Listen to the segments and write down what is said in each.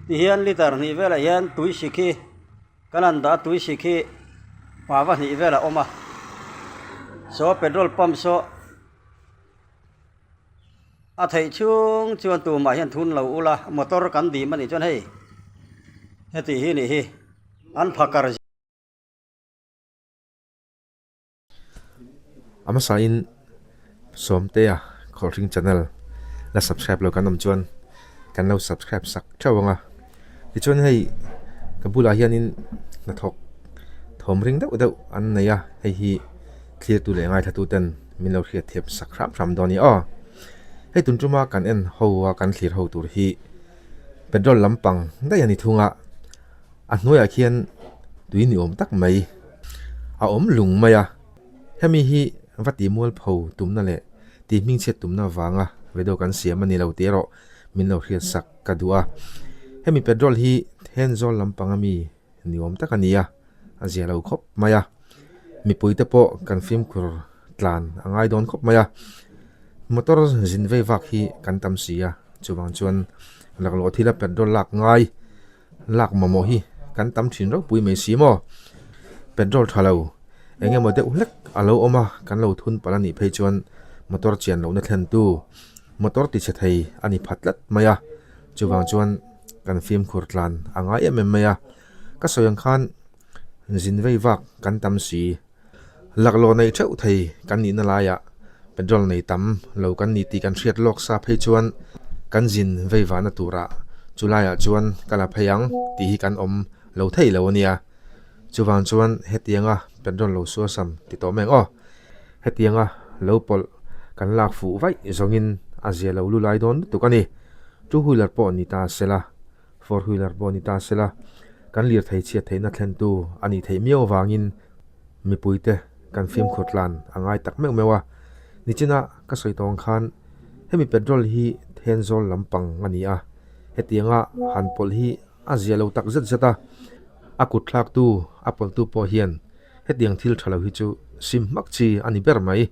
Tihian liter hnih velah hian tui sik hi kan han dah a tui sik hi pava hnih vel a awm a saw petrol pump saw a theih chhung chuan tumah hian thun lo ula motor kan dim a nih chuan hei heti hi nih hi an phakar. A hmasain Sawmtea Khawlhring channel la subscribe lo kan awm chuan kan lo subscribe sak theuh ang a. Tichuan hei ka bulah hianin hnathawk thawm ring deuh deuh an nei a, hei hi thlirtu leh ngaithlatu ten min lo hriat thiam sak hram hram dawn a ni aw. Hei tun tuma kan en ho a kan thlir ho tur hi petrol lampang daih a ni thung a. A hnuaiah khian tui ni awm tak mai a awm lung mai a, hemi hi va ti mualpho tumna leh ti hmingchhiat tumna vanga video kan siam a ni lo tih erawh min lo hriat sak ka duh a. Hemi petrol hi Thenzawl lampanga mi ni awm tak a ni a, a zia lo khawp mai a, mipuite pawh kan fimkhur tlan a ngai dawn khawp mai a, motor zin vei vak hi kan tam si a, chuvang chuan laklawh thila petrol lak ngai. Lak mamawh hi kan tam thin ropui mai si maw? Petrol tha lo eng emaw deuh hlek a lo awm a, kan lo thun palh a nih phei chuan motor chian lohna thlentu motor ti chhe thei a ni phat tlat mai a, chuvang chuan kan fimkhur tlan a ngai em em mai a. Ka sawi ang khan zin vei vak kan tam si. Laklawh nei theuh thei kan nihna laiah petrol nei tam lo kan ni tih kan hriat lawk sa phei chuan kan zin vei vahna turah chu laiah chuan ka la phei ang tih hi kan awm lo thei lo a nia. Chuvang chuan hetianga petrol lo suasam ti tawh mai ang aw. Hetianga lo pawlh kan lak fuh vaih zawngin a zia lo lu lai dawn lutuk a ni. Two wheeler pawh ni ta sela. Four wheeler pawh ni ta sela, kan lirthei chhiat theihna thlentu a nih theih miau avangin mipuite kan fimkhur tlan a ngai tak meuh meuh a. Nichina ka sawi tawng khan hemi petrol hi Thenzawl lampang a ni a, hetianga han pawlh hi a zia lo tak zet zet a, a kut thlaktu a pawlhtu pawh hian hetiang thil tha lo hi chu sim hmak chi a ni ber mai.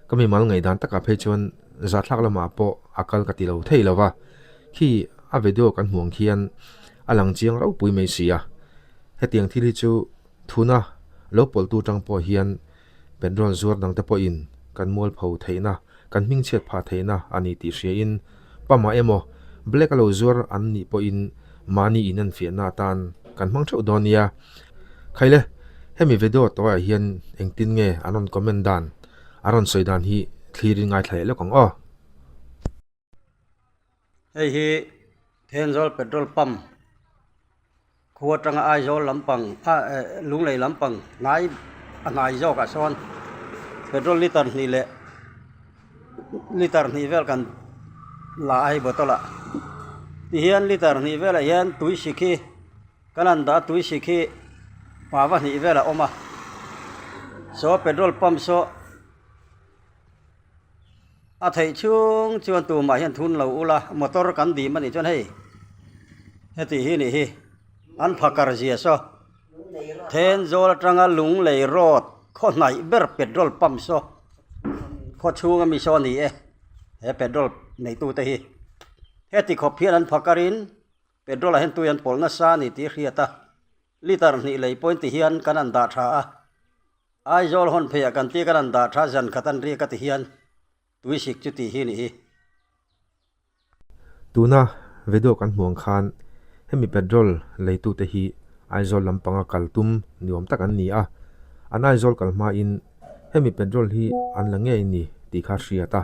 Ka mimal ngaihdan takah phei chuan zathlak lamah pawh a kal ka ti lo thei lo va. Khi a video kan hmuh ang khian a lang chiang ropui mai si a, hetiang thil hi chu thuna lo pawlhtu tang pawh hian petrol zuar dangte pawhin kan mualpho theihna, kan hmingchhiat phah theihna a ni tih hriain pamah emaw black a lo zuar an nih pawhin mahni in an fiahna atan kan hmang theuh dawn nia. Khaile, hemi video tawiah hian engtin nge an rawn comment dan, a rawn sawi dan hi thlirin ngaithla leh lawk ang aw. Hei hi Thenzawl petrol pump khua atanga Aizawl lampang ah eh Lunglei lampang hnai a hnai zawkah sawn petrol liter hnih leh liter hnih vel kan la a hei bottle ah tihian liter hnih velah hian tui sik hi kan han dah a tui sik hi pava hnih vel a awm a saw petrol pump saw. A theih chhung chuan tumah hian thun lo ula motor kan dim a nih chuan hei heti hi nih hi an phakar zia saw Thenzawl atanga Lunglei road khaw hnaih ber petrol pump saw khaw chhunga mi saw a ni e he petrol neitu te hi heti khawp hian an phakar in petrol ah hian tui an pawlh nasa a ni tih a hriat a liter hnih lei pawhin ti hian kan han dah tha a. Aizawl hawn pheiah kan tih kan han dah tha zan khat an riak a ti hian tuisik chu tih hi ni hi. Tuna video kan hmuh ang khan hemi petrol leitute hi Aizawl lampanga kal tum ni awm tak an ni a, an Aizawl kal hmain hemi petrol hi an la ngei ni tih kha hriat a,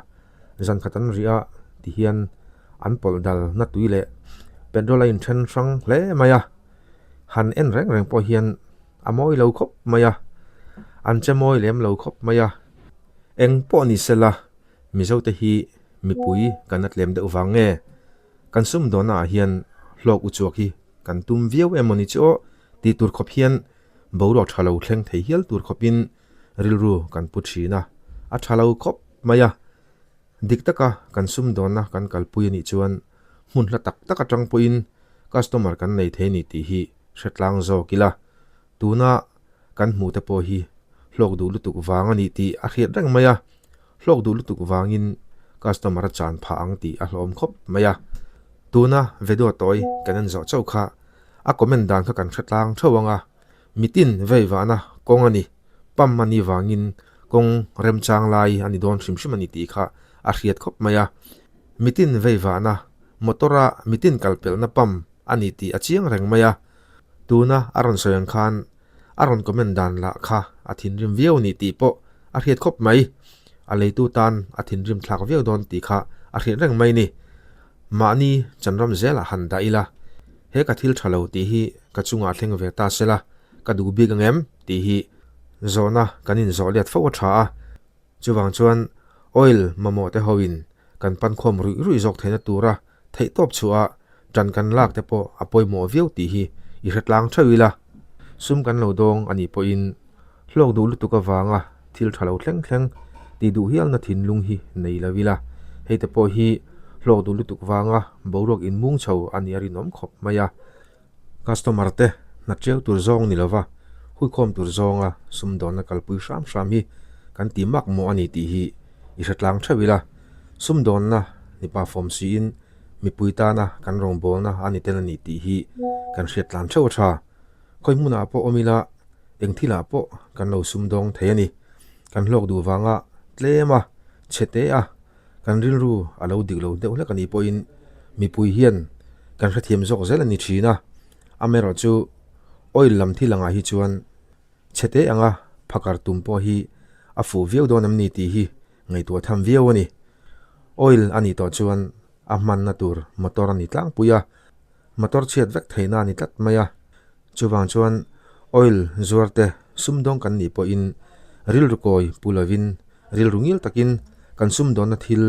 zan khat an rih a ti hian an pawlh dal na tui leh petrol a inthen hrang hle mai a, han en reng reng pawh hian A mawi lo khawp mai a, an che mawi lem lo khawp mai a. Eng pawh ni sela, Mizote hi mipui kan a tlem deuh vang nge? Kan sumdawnnaah hian hlawk uchuak hi kan tum viau em maw ni chu aw tih tur khawp hian boruak tha lo thleng thei hial tur khawpin rilru kan pu thin a, a tha lo khawp mai a. Dik taka kan sumdawnna kan kalpui a nih chuan hmun hla tak tak atang pawhin customer kan nei thei a ni tih hi hre tlang zawk ila, tuna kan hmuh te pawh hi hlawk duh lutuk vang a ni tih a hriat reng mai a, hlawk duh lutuk vangin customer a chan phah ang tih a hlawm khawp mai a. Tuna video tawi kan en zawh chauh kha a comment dan kha kan hre tlang theuh ang a, mitin vei vahna kawng a ni, pump a nih vangin kawng remchang lai a ni dawn hrim hrim a ni tih kha a hriat khawp mai a. Mitin vei vahna motor a mitin kalpelhna pump a ni tih a chiang reng mai a, tuna a rawn sawi ang khan a rawn comment dan lah kha a thinrim viau a ni tih pawh a hriat khawp mai. A leitu tan a thinrim thlak viau dawn tih kha a hriat reng mai ni. Mahni chanram zelah han dah ila, he ka thil tha lo tih hi ka chungah thleng ve ta sela, ka duh bik ang em tih hi zawhna kan inzawh let fo a tha a. Chuvang chuan oil mamawh te hoin kan pankhawm ruih ruih zawk theihna tura theihtawp chhuah tan kan lak te pawh a pawimawh viau tih hi i hre tlang theuh ila. Sum kan lo dawng a nih pawhin hlawk duh lutuk avanga thil tha lo thleng thleng tih duh hialna thinlung hi nei lo ila. Hei te pawh hi hlawk duh lutuk vanga boruak inmung chho a nih a rinawm khawp mai a. Customer te hna tiau tur zawng ni lova huikhawm tur zawnga sumdawnna kalpui hram hram hi kan ti mak mawh a ni tih hi i hre tlang theuh ila. Sumdawnna ni pa fawm siin mipui tana kan rawngbawlna a ni tel a ni tih hi kan hriat tlan theuh a tha. Khawi hmunah pawh awm ila eng thilah pawh kan lo sumdawng thei a ni. Kan hlawk duh vanga tlem a, chhe te a. Kan rilru a lo dik lo deuh hlek a nih pawhin mipui hian kan hrethiam zawk zel a ni thin a, amaherawh chu oil lam thil angah hi chuan chhe te anga phakar tum pawh hi a fuh viau dawn em ni tih hi ngaihtuah tham viau a ni. Oil a nih tawh chuan a hmanna tur motor a ni tlangpui a, motor chhiat vek theihna a ni tlat mai a, chuvang chuan oil zuar te sumdawng kan nih pawhin rilru kawi pu lovin rilru ngil takin kan sumdawnna thil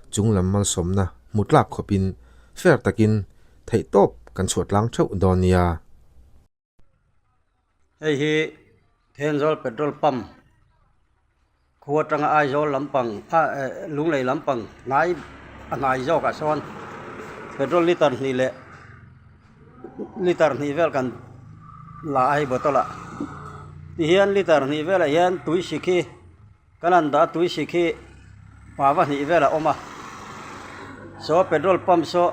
chunglam malsawmna hmu tlak khawpin fair takin theihtawp kan chhuah tlang theuh dawn nia. Hei hi Thenzawl petrol pump khua atanga Aizawl lampang ah eh Lunglei lampang hnai a hnai zawkah sawn petrol liter hnih leh liter hnih vel kan la a hei bottle ah tihian liter hnih velah hian tui sik hi kan han dah a tui sik hi pava hnih vel a awm a saw petrol pump saw.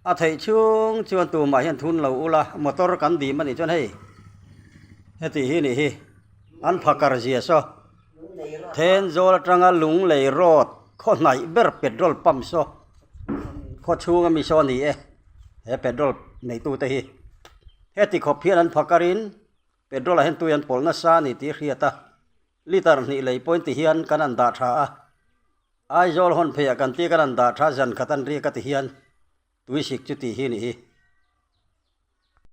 A theih chhung chuan tumah hian thun lo ula motor kan dim a nih chuan hei heti hi nih hi an phakar zia saw Thenzawl atanga Lunglei road khaw hnaih ber petrol pump saw khaw chhunga mi saw a ni e he petrol neitute hi heti khawp hian an phakarin petrol ah hian tui an pawlh nasa a ni tih a hriat a liter hnih lei pawhin ti hian kan han dah tha a. Aizawl hawn pheiah kan tih kan han dah tha zan khat an riak a ti hian tuisik chu tih hi nih hi.